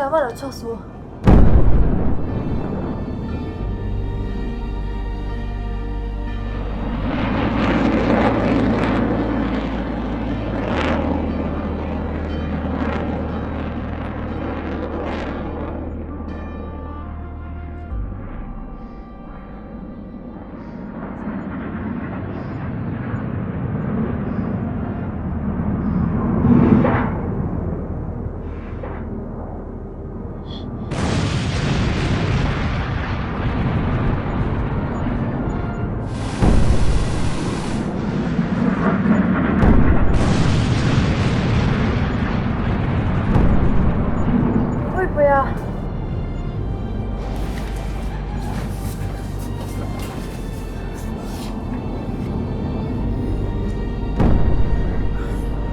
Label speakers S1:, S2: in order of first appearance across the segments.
S1: Khawiah mah lo chhuak suh. Puipuia.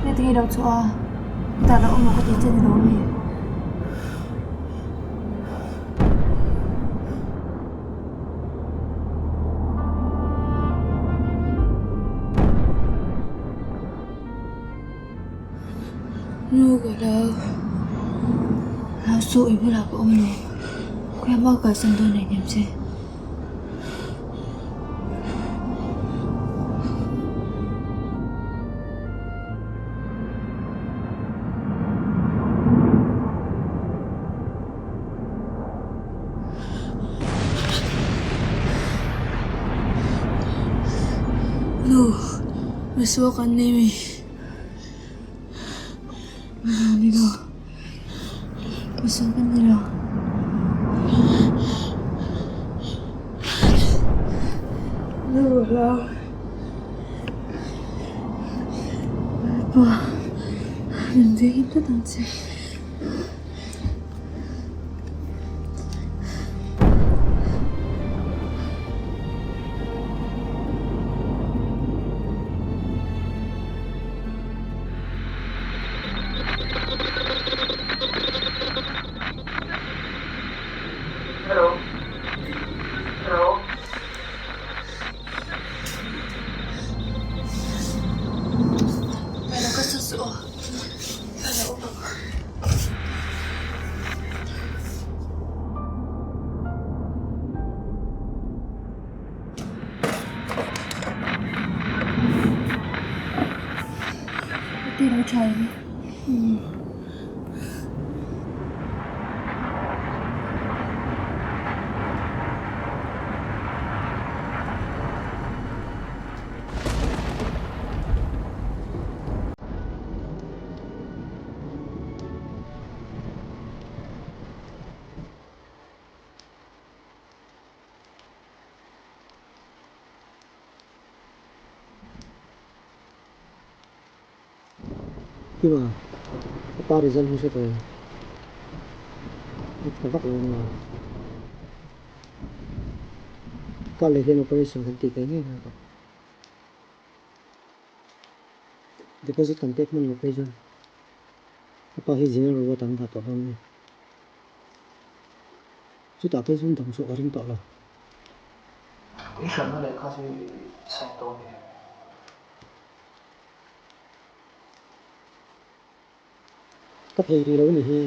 S1: Heti hi lo chhuah a, hetah lo awm rawh ka tih che ni lo ami? Nu ka hlau, hlau suh i bulah ka awm lo, khawiah mah ka kalsan dawn aih hnem che. Nu, misual kan nei mi. Ni lo, misual kan ni lo. Nu lo. Pa, min veng tlat ang che.
S2: Kima, ka pa result hi hre tawh em? A tha vak lo ania. Ka leh hian operation kan tih theih ngei ngei tawh. Deposit kan pek hman loh phei chuan ka pa hi general ward ah an dah tawh dawn a ni. Chutah phei chuan dam chhuah ka ring tawh lo.
S3: I hranna lehkha chu i sign tawh a ni.
S2: Ka thei rih lo a ni hi.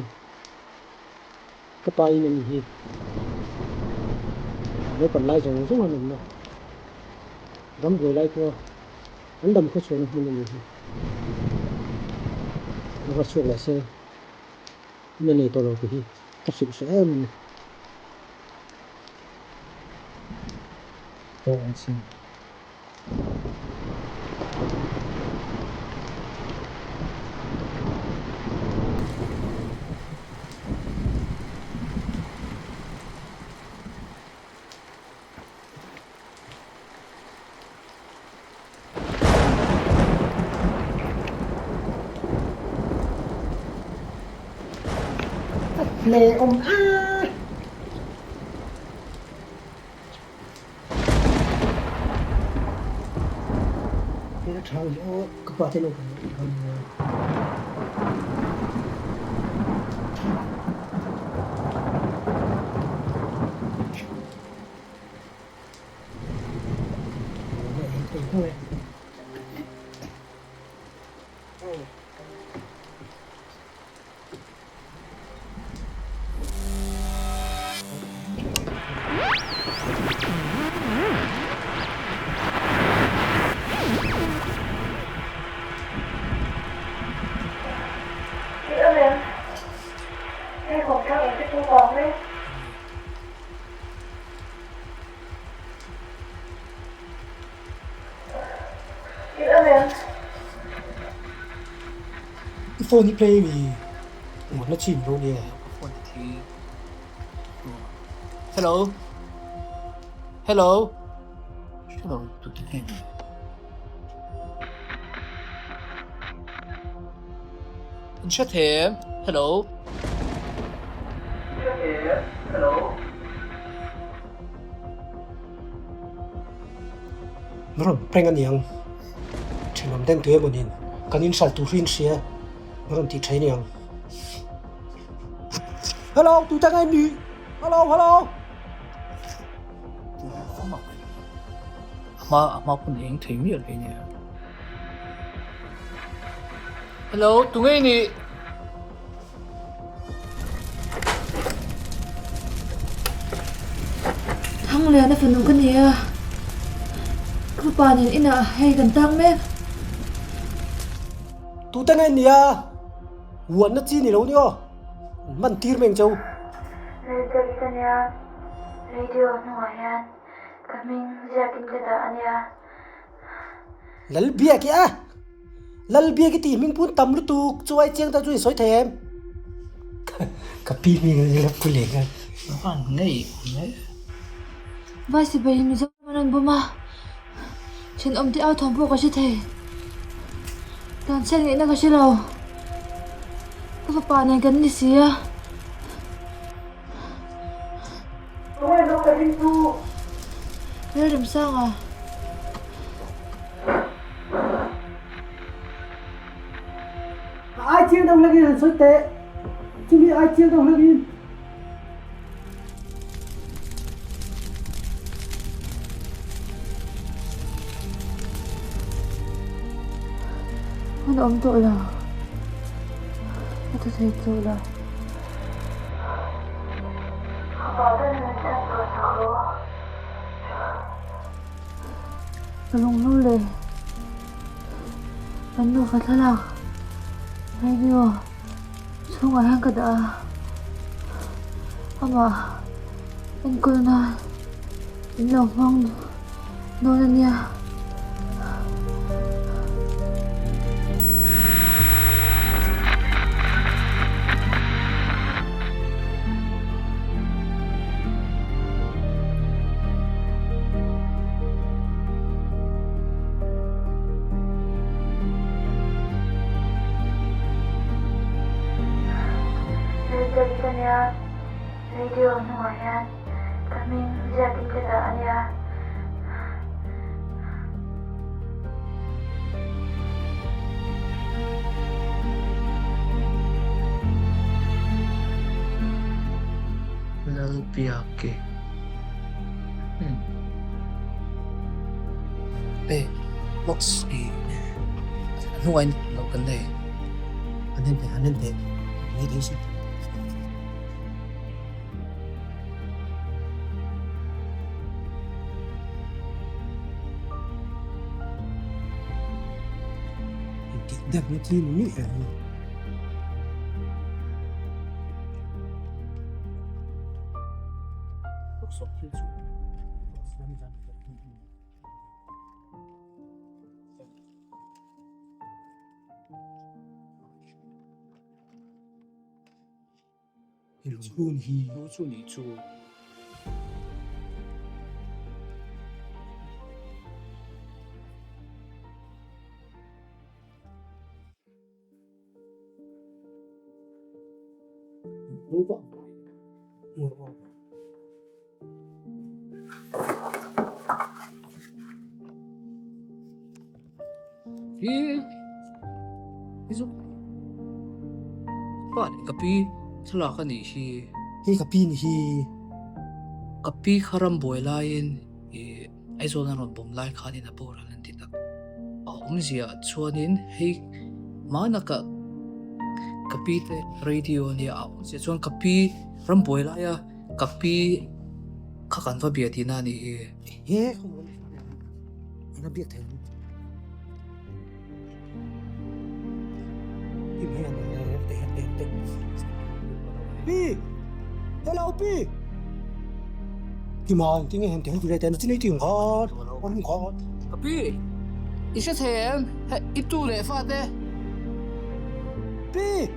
S2: Ka pa in a ni hi. Naupang lai zawng zawng an awm a. Rambuai lai pawha an dam khaw chhuahna hmun a ni hi. A va chhuak leh se in a nei tawh lo tih hi ka hrilh hreh em a ni. Aw an sin. Hle awm a. Hei a tha ang aw ka pa te lo kan kan
S1: em?
S2: I phone hi play mi ngawt na chin lo nia.
S3: Ka phone hi thi. Hello. Hello. Hello, tu te nge ni? In hre them. Hello. Hre them. Hello.
S2: Na rawn prank a niang. Thenawm den tui emaw nin kan inhral tur hi in hria na rawn tih thei niang. Hello, tu ta nge ni? Hello, hello.
S3: A hma pawn eng thei miah lo nia. Hello, tu nge ni?
S1: Thangliana fanu ka ni a, ka fapa nen inah hei kan tang mek.
S2: Tute nge nia? Huanna chi ni lo ni aw, an man tir mai ang che u.
S1: Lalbiak ka nia, radio hnungah hian ka hming ziakin ka dah a nia.
S2: Lalbiak i a! Lalbiak i tih hming pun tam lutuk chu ai chiang ta chu i sawi thei em? Ka pi hming a ni pu leng a.
S3: Van ngei awm e.
S1: Vai sipai in Mizoram an rawn bawm a, thenawm te au thawm pawh ka hre thei. Tan chhiat ngaihna ka hre lo. Ka fapa nen kan ni si a. Lalremsanga.
S2: Ai chiang deuh hlek in han sawi teh. Chumi ai chiang deuh hlek in.
S1: Hun awm tawh lo. Ka tha thei tawh lo. Ka lunglu leh kan nufa thlalak radio chhungah hian ka dah a, amah enkawl nan in lo hmang dawn a nia. Radio hnungah hian ka hming ziakin ka dah a nia.
S3: Lalbiaki umm e box hi a hnungah in lo kan nei.
S2: An en teh an en teh mai thei si. Definitely ni mi em. Chhun hi.
S3: Chu ni chu. Hi hi chu pa leh ka pi thlalak a nih hi.
S2: Hi ka pi ni hi.
S3: Ka pi kha rambuai laiin ih Aizawl an rawn bawm lai khanin a boral an ti tak. A awmzia chuanin hei hmana ka ka pi te radio a nia a awmzia chuan ka pi rambuai laia ka pi kha kan va bia tihna a nih hi.
S2: He Eng a biak thei ang? Pi! Hello Pi! Ti ma, ti nge hem ti hem ti le te na chi nei ti ngha. Wan ngha.
S3: Ka pi. I hre thei em? Hei, i tu leh fate.
S2: Pi!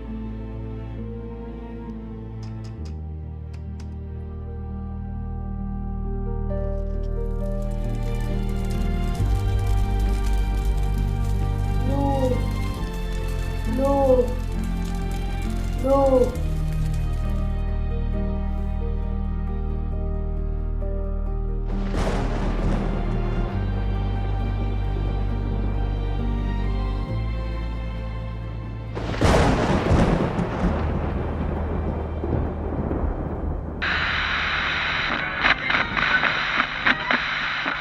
S2: Nu! Nu! Nu!